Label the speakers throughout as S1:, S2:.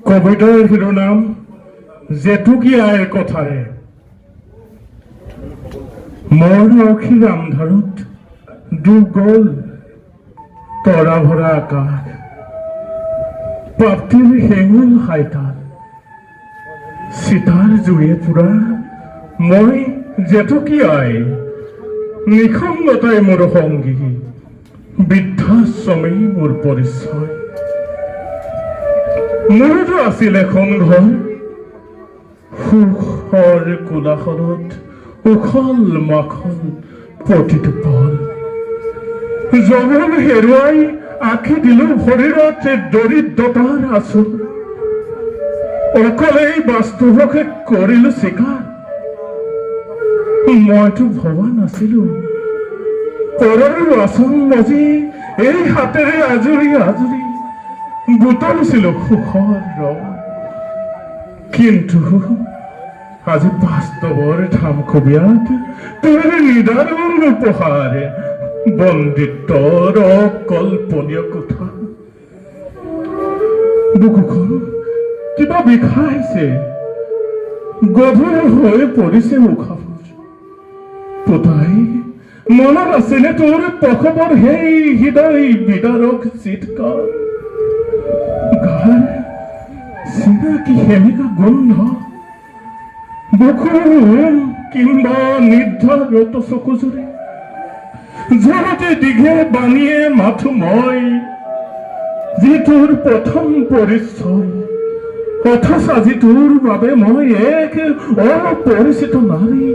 S1: কবিতাৰ শিৰোনাম জেতুকী আইৰ কথাৰে। মোৰ অসীৰ আন্ধাৰত ডুব গ'ল তৰা ভৰা আকাশ, প্ৰাপ্তিৰ হেঙুল হাইতাল, চিতাৰ জুয়ে পোৰা মই জেতুকী আই। নিসংগতাই মোৰ সংগী, বৃদ্ধাশ্ৰমেই মোৰ পৰিচয়। মোৰোতো আছিল এখন ঘৰ, সুখৰ কোলাহলত উখল মাখল প্ৰতিটো পল। যৌৱন হেৰুৱাই আঁকি দিলো শৰীৰত দৰিদ্ৰতাৰ আঁচোৰ। অকলেই বাস্তৱকে কৰিলো স্বীকাৰ। মইতো ভবা নাছিলো, পৰৰ আচল মজি এই হাতেৰে আজুৰি আজুৰি বুটলিছিলো সুখৰ ৰং। কিন্তু আজি বাস্তৱৰ ধামখুমীয়াত তোৰ নিদাৰুণ উপহাৰ, বন্দিত্বৰ অকল্পনীয় কথা। বুকুখন কিবা বিষাইছে, গধুৰ হৈ পৰিছে উশাহবোৰ। পুতাই, মনত আছেনে তোৰ প্ৰসৱৰ সেই হৃদয় বিদাৰক চিৎকাৰ? গাৰ চিনাকি সেমেকা গোন্ধ, বুকুৰ উম কিম্বা নিদ্ৰাৰত চকুযোৰে, ঝৰতে দীঘে বাণীয়ে মাথো মই যি তোৰ প্ৰথম পৰিচয়। অথচ আজি তোৰ বাবে মই এক অপৰিচিত নাৰী,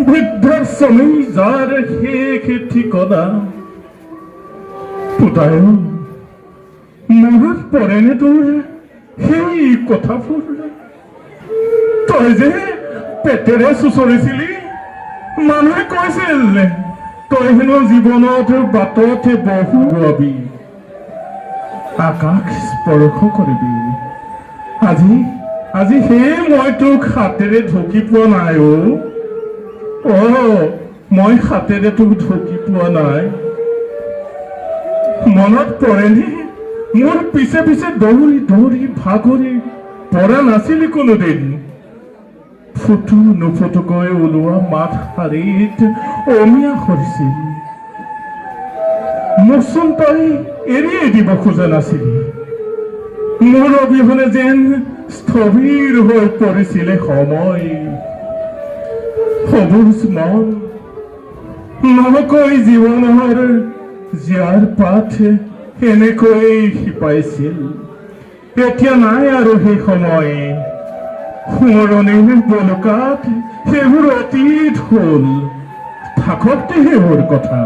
S1: বৃদ্ধাশ্ৰমেই যাৰ শেষ ঠিকনা। পুতাই, মনত পৰেনে তোৰ সেই কথাবোৰ? তই যে পেটেৰে চুচৰিছিলি, মানুহে কৈছিল তই হেনো জীৱনত বাটত বহু ৰবি, আকাশ স্পৰ্শ কৰিবি। আজি সেই মই তোক হাতেৰে ঢুকি পোৱা নাই। অ অ মই হাতেৰে তোক ঢুকি পোৱা নাই। মনত পৰেনে, মোৰ পিছে পিছে দৌৰি দৌৰি ভাগৰি পৰা নাছিলি কোনোদিন? ফুটো নুফুটোকৈ ওলোৱা মাত শাৰীত অমিয়া সৰিছিল। মোকচোন তই এৰিয়ে দিব খোজা নাছিলি। মোৰ অবিহনে যেন স্থবিৰ হৈ পৰিছিলে সময়। সবুজ মন, নকৈ জীৱনৰ জীয়াৰ পাঠ এনেকৈ শিপাইছিল। এতিয়া নাই আৰু সেই সময়। সোঁৱৰণিৰ বলুকাত সেইবোৰ অতীত হ'ল। থাকতে সেইবোৰ কথা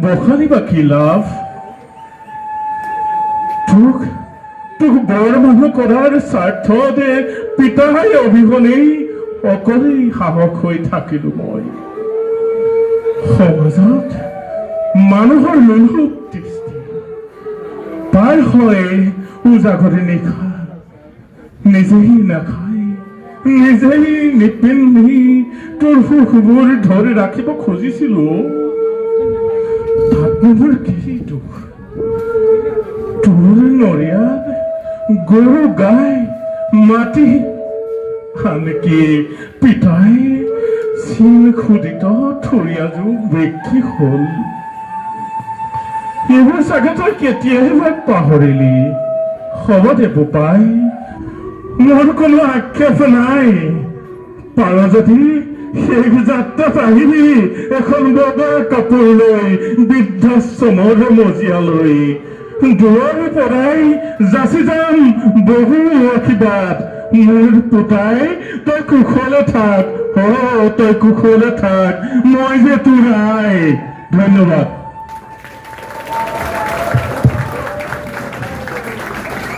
S1: বখানিবা কি লাভ? তোক বৰ মানুহ কৰাৰ স্বাৰ্থতে পিতাই অবিহনেই অকলেই সাহস হৈ থাকিলো মই। সমাজত মানুহৰ লোলুপ দৃষ্টি, পাৰ হয় উজাগৰে নিশা। নিজেই নাখায়, নিজেই নিপিন্ধি তোৰ সুখবোৰ ধৰি ৰাখিব খুজিছিলো। তাত মোৰ কি দুখ? তোৰ নৰিয়াত গৰু গাই মাটি, আনকি পিতাই চিন খোদিত থৰিয়াযোৰ বিক্ৰী হ'ল। এইবোৰ চাগে তই কেতিয়াই পাহৰিলি। হ'ব দে বোপাই, মোৰ কোনো আক্ষেপ নাই। পাৰ যদি শেষ যাত্ৰাত আহিবি এখন বগা কাপোৰ লৈ বৃদ্ধাশ্ৰমৰ মজিয়ালৈ। দূৰৰ পৰাই যাচি যাম বহু আশীৰ্বাদ। মোৰ পুতাই, তই কুশলে থাক। অ, তই কুশলে থাক, মই যে তোৰ আই। ধন্যবাদ।